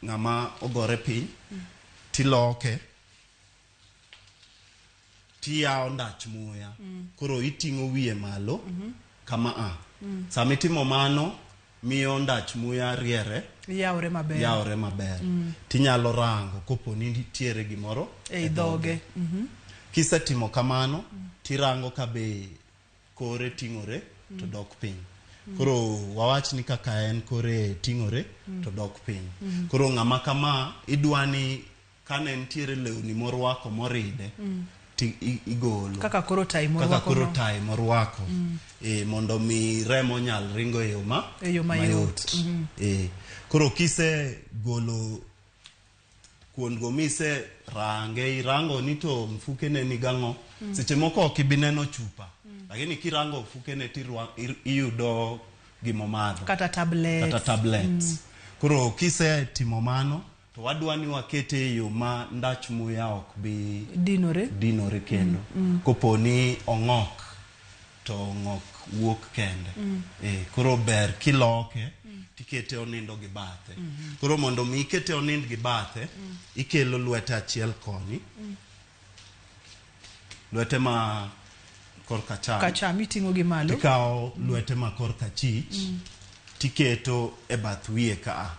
ng'ama ogore piny tiloke tiyawo ndach muya. Koro iting'o wiye malo kama a. Sama itimo mano miyo ndach muya riere Yawre maber. yawre maber. Tinyalo rango kopo ni nitiere gimoro Ei dhoge. Kisetimo kamano tirango ka be kore ting'ore to dok piny. Koro wawach ni kaka en kore ting'ore to dok piny. Koro ng'ama kama idwa ni kane nitiere lewni morwako moride ti igolo. Kaka koro tai Kaka morwako koro no. tai morwako. Mondo mi remo nyal ringo e yo ma E yo mayot. Koro kise golo kuondgo mise range irango ni to mfukene ni gang'o. Seche moko ok ibi neno chupa. Lakini kirango mfukene iyudo gimomadho. Kata tablets. Kata tablets. Koro kise timo mano to wadwa ni wakete e yo ma ndach muya ok bi dinore kendo. Kopo ni ong'ok to ng'ok wuok kende. Koro ber kiloke tikete onindo gi bathe. Koro mondo mi ikete onind gi bathe, ikelo lwete achiel koni, lwete ma korka cham, Kacham iting'o gi malo. Tikawo lwete ma korka chich, tiketo e bath wiye kaa.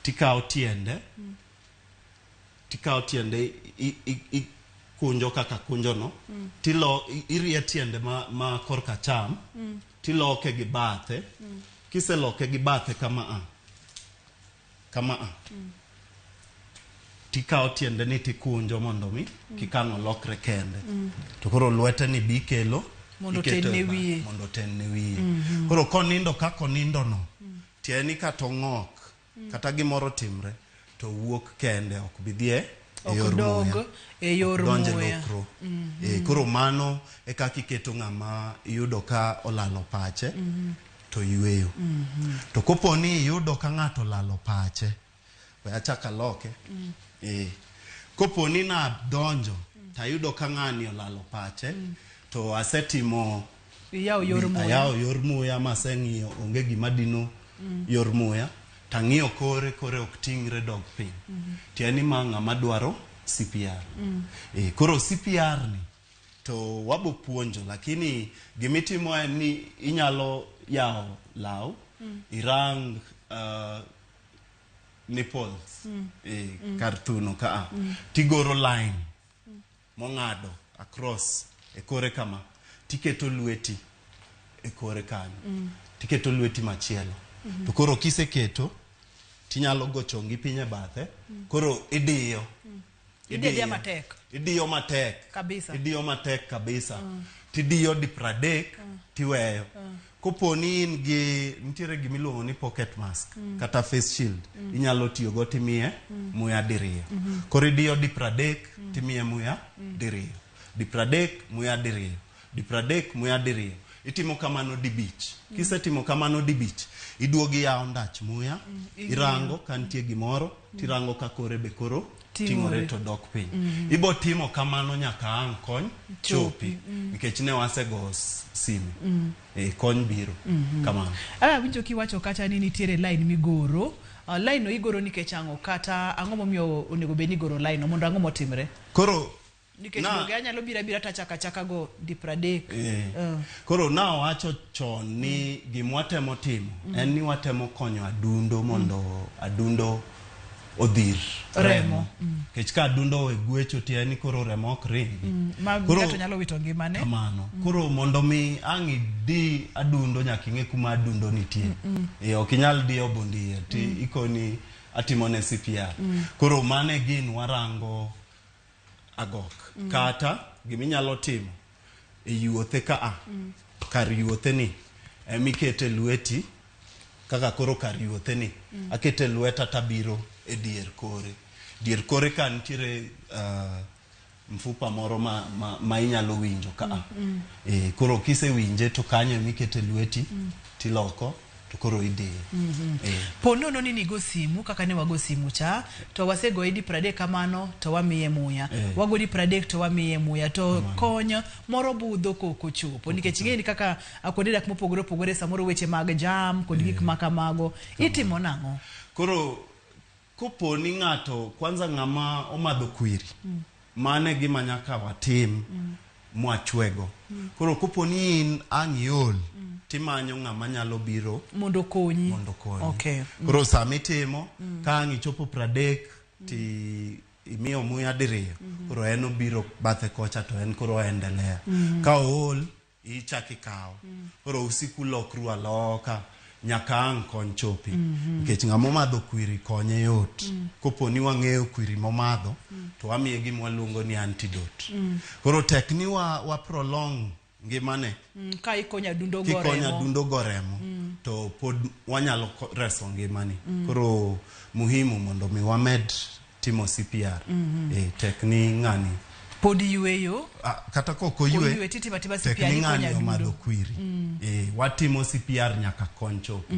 Tikawo tiende, tikawo tiende ikunjo kaka kunjono, tilo irie tiende ma korka cham, tiloke gi bathe. Kiseloke gi bathe kama a, kama a, tikawo tiende ni tikunjo mondo mi kik ang' olokre kende. To koro lwete ni bi ikelo Mondo iketo oten ne e bath, wiye. mondo oten ne wiye. Koro konindo kaka onindo no, tiende ni kata ong'ok, kata gimoro timre, to wuok kende, ok bi dhi e Ok yor dog muya. e yor Ok donj e muya. lokro. Koro mano e kaka iketo ng'ama iyudo ka olalo pache, to yweyo. To kopo ni iyudo ka ng'ato olalo pache, we achak aloke. Kopo ni nadonjo, tayudo ka ng'ani olalo pache, to asetimo Iyawo yor muya. Ayawo yor muya maseng'iyo onge gima dino yor muya, tang'iyo kore, kore ok ting're dog piny. Tiende ni ma ng'ama dwaro CPR. Koro CPR ni to wabo puonjo, lakini gimitimo en ni inyalo yawo law, irang nipples, kar thuno kaa, tigoro line mong'ado across e kore kama, tiketo lweti e kore kanyo, tiketo lweti machielo. To koro kiseketo, tinyalo go chongi piny e bathe, koro idiyo. Idiyo adiya matek. Idiyo matek. Kabisa. Idiyo matek kabisa. Tidiyo di 30, tiweyo. Kopo ni in gi, nitiere gimiluongo ni pocket mask, kata face shield, inyalo tiyogo timiye muya diriyo. Koro idiyo di 30, timiye muya diriyo. Di 30, muya diriyo. Di 30, muya diriyo. Itimo kamano dibich. Kisetimo kamano dibich, iduogo iyawo ndach muya, irango ka nitie gimoro, tirango ka kore be koro ting'ore to dok piny. Ibo timo kamano nyaka ang' kony chopi. Nikech ne wasego simu. Kony biro. Kamano. Awinjo kiwacho kacha ni nitiere line migoro. Line no igoro nikech ang'o? Kata ang'o momiyo onego bed ni igoro line no? Mondo ang'o motimre? Koro Nikech donge anyalo biro abira tachaka achaka go di 30. Koro na wacho chon ni gima watemo timo en ni watemo konyo adundo mondo adundo odhir remo. Nikech ka adundo owe gwecho tiende ni koro remo ok ringi. Ma ng'ato nyalo wito ngimane. Kamano. Koro mondo mi ang' idi adundo nyaka ing'e kuma adundo nitie. Ok inyal diyo bondiye ti ikoni atimo ne CPR. Koro mano e gin warango agok. Kata giminyalo timo e yuothe ka kar yuothe ni emikete lweti kaka koro kar yuothe ni akete lweta tabiro e dier kore. Dier kore ka nitiere mfupa moro ma inyalo winjo ka. Koro kisewinje to kanyo emikete lweti tiloko to koro idiyo. Po nono ni nigo simu kaka ne wago simu cha to wasegoye di 30 kamano to wamiye muya. Wago di 30 to wamiye muya to kony moro budho koko chopo nikech ing'e ni kaka kuonde dak mopogore opogore samoro weche mag jam kod gik ma kamago itimo nang'o? Koro kopo ni ng'ato kwanza ng'ama omadho kwiri, mano e gima nyaka watim mwachwego. Koro kopo ni in ang' iol, timanyo ng'ama nyalo biro mondo okonyi. Mondo okonyi. Okay. Koro sama itimo, ka ang' ichopo 30 ti imiyo muya diriyo, koro en obiro bathe kocha to en koro oendelea. Ka ool, ichak ikawo. Koro usiku lokru aloka nyaka ang' kony chopi. Nikech ng'ama omadho kwiri konye yot. Kopo ni wang'eyo kwiri momadho, to wamiye gima waluongo ni antidote. Koro tek ni wa prolong ngimane. Ka ikonyo adundo go Kikonyo remo. adundo go remo, to pod wanyalo reso ngimani. Koro muhimu mondo mi wamed timo CPR. Tek ni ng'ani pod yweyo. Kata kok oywe, Oywe, titimo atima tek CPR ni ikonyo ng'ani adundo. omadho kwiri. Watimo CPR nyaka kony chopi.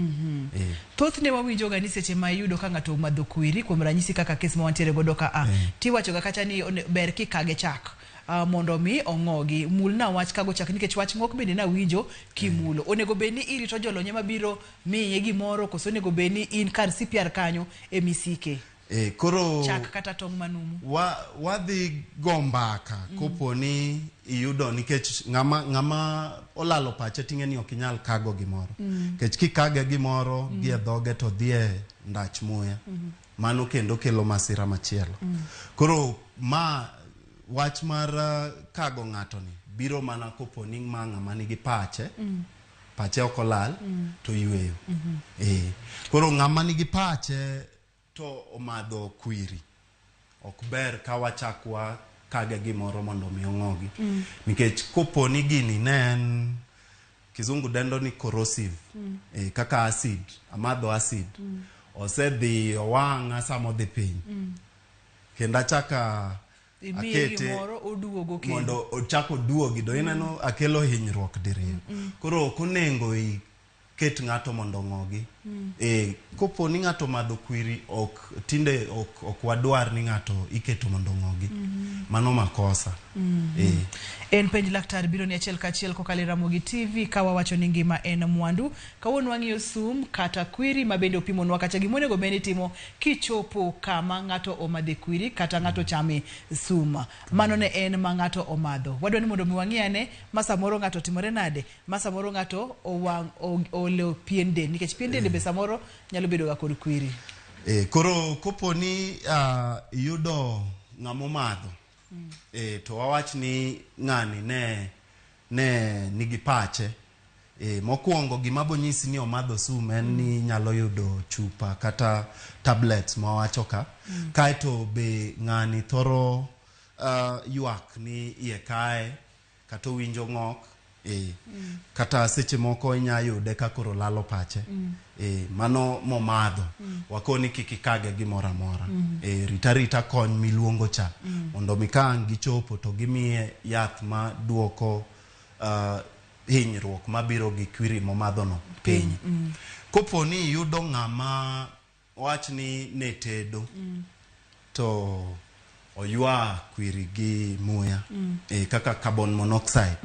Thothne wawinjoga ni seche ma iyudo ka ng'ato omadho kwiri, kuom ranyisi kaka kes ma wantiere godo ka a, tiwachoga kacha ni ber kikage chak. mondo mi ong'ogi. Mulna wach kago chak nikech wach ng'ok bende nawinjo kimulo. Onego bed ni irito jolony ema biro miye gimoro koso onego bed ni in kar CPR kanyo emisike. E, koro Chak kata tong' manumu. Wadhi go mbaka kopo ni iyudo nikech ng'ama olalo pache ting'e ni ok inyal kago gimoro. Nikech kikage gimoro gi e dhoge to dhi e ndach muya. Mano kendo kelo masira machielo. Koro ma wach mar kago ng'ato ni biro mana kopo ni ma ng'ama nigi pache, pache ok olal to yweyo. Koro ng'ama nigi pache to omadho kwiri ok ber ka wachak wakage gimoro mondo mi ong'ogi. Nikech kopo ni gini ne en kizungu dendo ni corrosive, kaka acid, amadho acid, osedhi owang'a sama odhi piny. Kendo achaka Imiye akete gimoro oduogo kendo. mondo ochak oduogi do ineno akelo hinyruok diriyo. Koro ok onego iket ng'ato mondo ong'ogi. Kopo ni ng'ato omadho kwiri ok tinde ok wadwar ni ng'ato iketo mondo ong'ogi. Mano makosa. En penj laktar biro ni achiel kachiel kokalo e Ramogi TV ka wawacho ni ngima en mwandu. Kawuono wang'iyo sum kata kwiri ma bende opimonwa kacha gima onego bed ni itimo kichopo kama ng'ato omadhe kwiri kata ng'ato chame sum. Mano ne en ma ng'ato omadho. Wadwa ni mondo mi wang'i ane ma samoro ng'ato otimore nade, ma samoro ng'ato owang' olewo pien del nikech pien del be samoro nyalo bedo ga kod kwiri. Koro kopo ni iyudo ng'ama omadho, to wawach ni ng'ani ne nigi pache. Mokwongo gima bonyisi ni omadho sum en ni inyalo yudo chupa kata tablets mawacho ka. Kaeto be ng'ani thoro ywak ni iye kae kata owinjo ng'ok. Kata seche moko inya yude ka koro lalo pache. Mano momadho. Wakoni kik ikage gimoro amora. Rita rita kony miluongo cha. Mondo mi ka ang' gichopo to gimiye yath ma duoko hinyruok mabiro gi kwiri momadho no piny. Kopo ni iyudo ng'ama wach ni ne tedo to oywa kwiri gi muya, kaka carbon monoxide,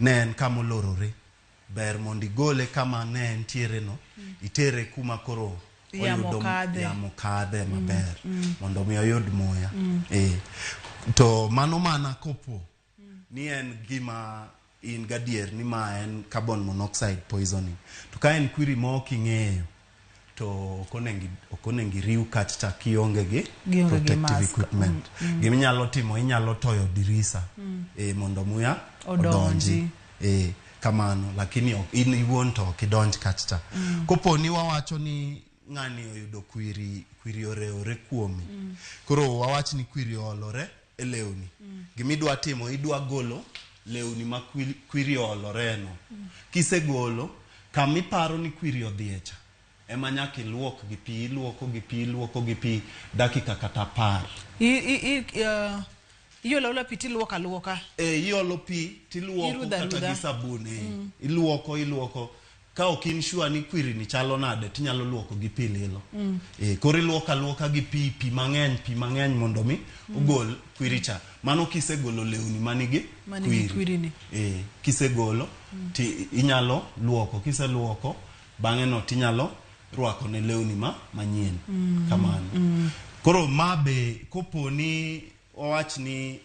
ne en kama olorore, ber mondo igole kama ne entiere no, itere kuma koro Yamo oyudo kadhe. yamo kadhe maber, mondo mi oyud muya. To mano mana kopo ni en gima in gadier ni ma en carbon monoxide poisoning. To ka en kwiri ma ok ing'eyo, to ok onego iriw kach cha kionge gi Gionge gi protective mask. equipment. Giminyalo timo, inyalo toyo dirisa, mondo muya Odonji. odonji. Kamano, lakini ok, in iwuon to ok idonj kach cha. Kopo ni wawacho ni ng'ani oyudo kwiri, kwiri orewore kuome. Koro wawach ni kwiri oolore e lewni. Gimidwa timo, idwa golo lewni ma kwiri oolore no. Kisegolo, kama iparo ni kwiri odhiye cha, ema nyaka iluok gi pi, iluoko gi pi, iluoko gi pi dakika kata 10. Iolo aola pi tiluoko aluoka. Iolo pi tiluoko Irudho kata arudha. gi sabun, Iluoko, iluoko. Ka ok in sure ni kwiri ni chalo nade, tinyalo luoko gi pi lilo. Koro iluoko aluoka gi pi, pi mang'eny, pi mang'eny mondo mi ogol kwiri cha. Mano kisegolo lewni manigi Manigi kwiri. kwiri ni. Kisegolo, ti inyalo luoko. Kiseluoko, bang'e no tinyalo rwako ne lewni manyien. Kamano. Koro ma be kopo ni wawach ni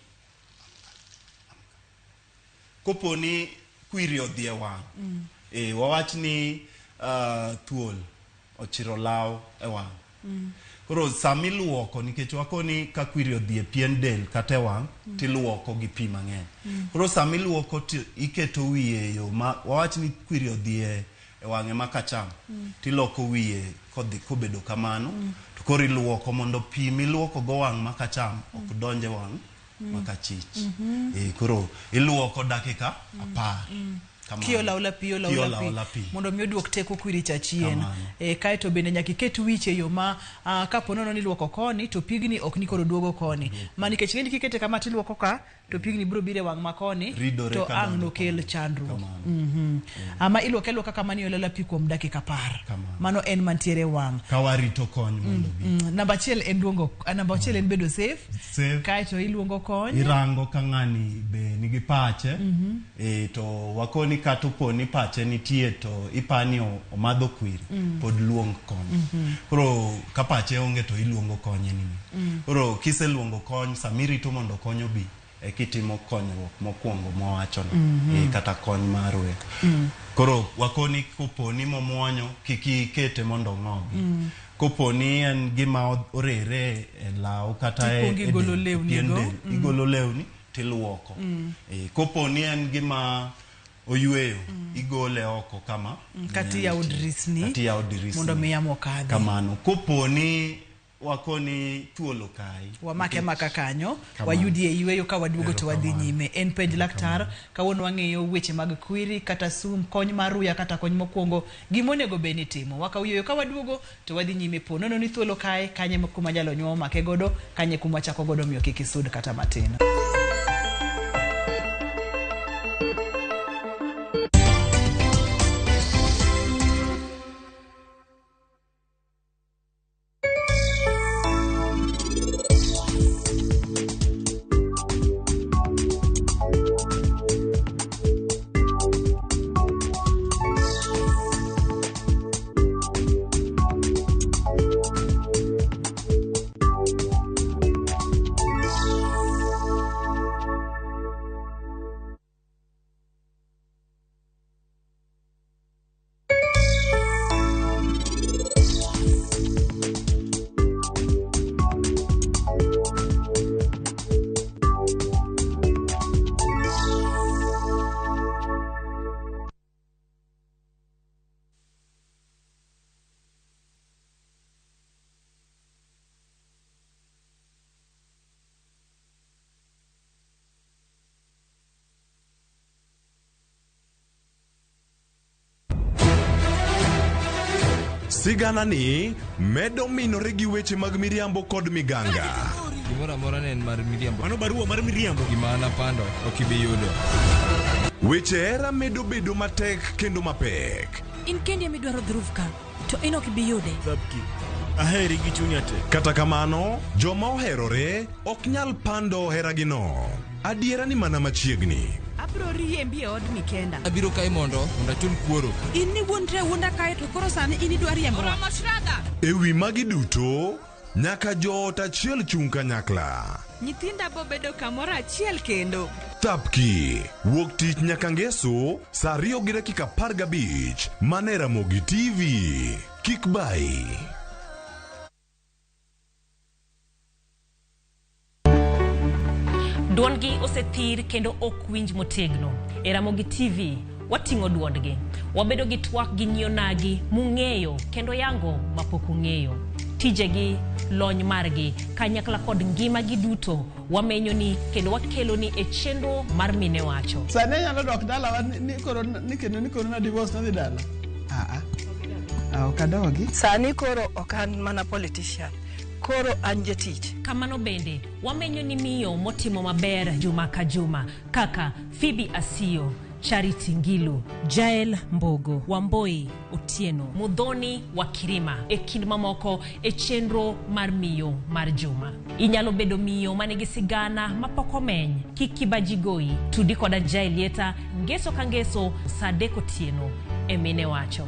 kopo ni kwiri odhi e wang'. Wawach ni thuol ochiro law e wang'. Koro sama iluoko, nikech wakoni ka kwiri odhi e pien del kata e wang', tiluoko gi pi mang'eny. Koro sama iluoko to iketo wiye e yo ma wawach ni kwiri odhi e wang'e ma kacham, tiloko wiye kodhi kobedo kamano, to koro iluoko mondo pi miluoko go wang' ma kacham ok donj e wang' ma kachich. Koro iluoko dakika 10. Kamano. Kiola ola pi, ola ola Kiola pi. ola pi. Mondo mi oduok teko kwiri cha chien. Kamano. E, kaeto bende nyaka iket wich e yo ma kapo nono ni iluoko koni to pigni ok ni koro duogo koni. Ma nikech ing'eni kikete kama tiluoko ka to pigni biro biro e wang' ma koni Ridore to ka ang' donjo nokel chandruok. Ama iluoke aluoka kama ni ola pi kuom dakika 10. Mano en mantiere e wang'. Ka warito kony mondo bi. Namba achiel en luongo, namba achiel en bedo safe. Safe. Kaeto iluongo kony. Irango ka ng'ani be nigi pache. E, to wakoni kata opo ni pache nitie to ipani omadho kwiri pod luong kony. Koro ka pache onge to iluongo kony anyway. Koro kiseluongo kony samirito mondo kony obi ekitimo konyruok mokwongo mowachono. E, kata kony mar we. Koro wakoni koponi momuonyo kik ikete mondo ong'ogi. Koponi en gima orere e law kata e, Tikwongo e igolo del, e lewni pien go. del, igolo lewni tiluoko. E, koponi en gima oyweyo igole oko kama Kata iyawo dirisni kata iyawo dirisni mondo mi yamo okadhi. Kamano. Koponi wakoni thuol okayi Wamake maka kanyo. Kamano. Wayudie yweyo ka waduogo to wadhi Erokamano. nyime. En penj laktar, kawuono wang'iyo weche mag kwiri kata sum, kony mar ruya kata kony mokwongo, gimonego bed ni itimo. Wakaw yweyo ka waduogo to wadhi nyime po nono ni thuol okaye, kanye kuma jalony omake godo, kanye kuma wachako godo miyo kik isud kata matin. Sigana ni medo minore gi weche mag miriambo kod miganga. Gimoro amora ne en mar miriambo. Mano barua mar miriambo. Gima an apando ok ibi yudo. Weche hera medo bedo matek kendo mapek. In kendi ema idwaro dhruv ka, to in ok ibi yude. Aheri gi chunya te. Kata kamano, joma oherore ok nyal pando heragino. Adiera ni mana machiegni. Abiro riembi e odni kenda. Abiro kae mondo achul kuoro. In ni wuondre awuonda kae to koro sani in idwa riembowa. E wi magi duto, nyaka joot achiel chung' kanyakla. Nyithinda bo bedo kamoro achiel kendo. Thapki, wuok tich nyaka ngeso, saa 2:15, mana e Ramogi TV. Kik bayi. Duondgi osethir kendo ok winj motegno. E Ramogi TV, wating'o duondgi. Wabedo gi twak gi nyionagi mung'eyo kendo yango mapok ung'eyo. Tijegi, lony margi, kanyakla kod ngimagi duto wamenyoni kendo wakeloni e chenro mar Mine Wacho. Sani anyalo dok dalawa ni koro ni kendo ni koro na divorce nadhi dala. Ok adogi. Sani koro ok an mana politician. Koro an jatich. Kamano bende, wamenyo ni miyo motimo maber juma ka juma kaka Phoebe Asiyo, Charity Ngilu, Jael Mbogo, Wamboi Otieno, Muthoni wa Kirima e kind mamoko e chenro mar miyo mar juma. Inyalo bedo miyo manigi sigana mapok omeny. Kik kibaji goyi. Tudi koda Jael Lieta ngeso ka ngeso saa 3 otieno e Mine Wacho.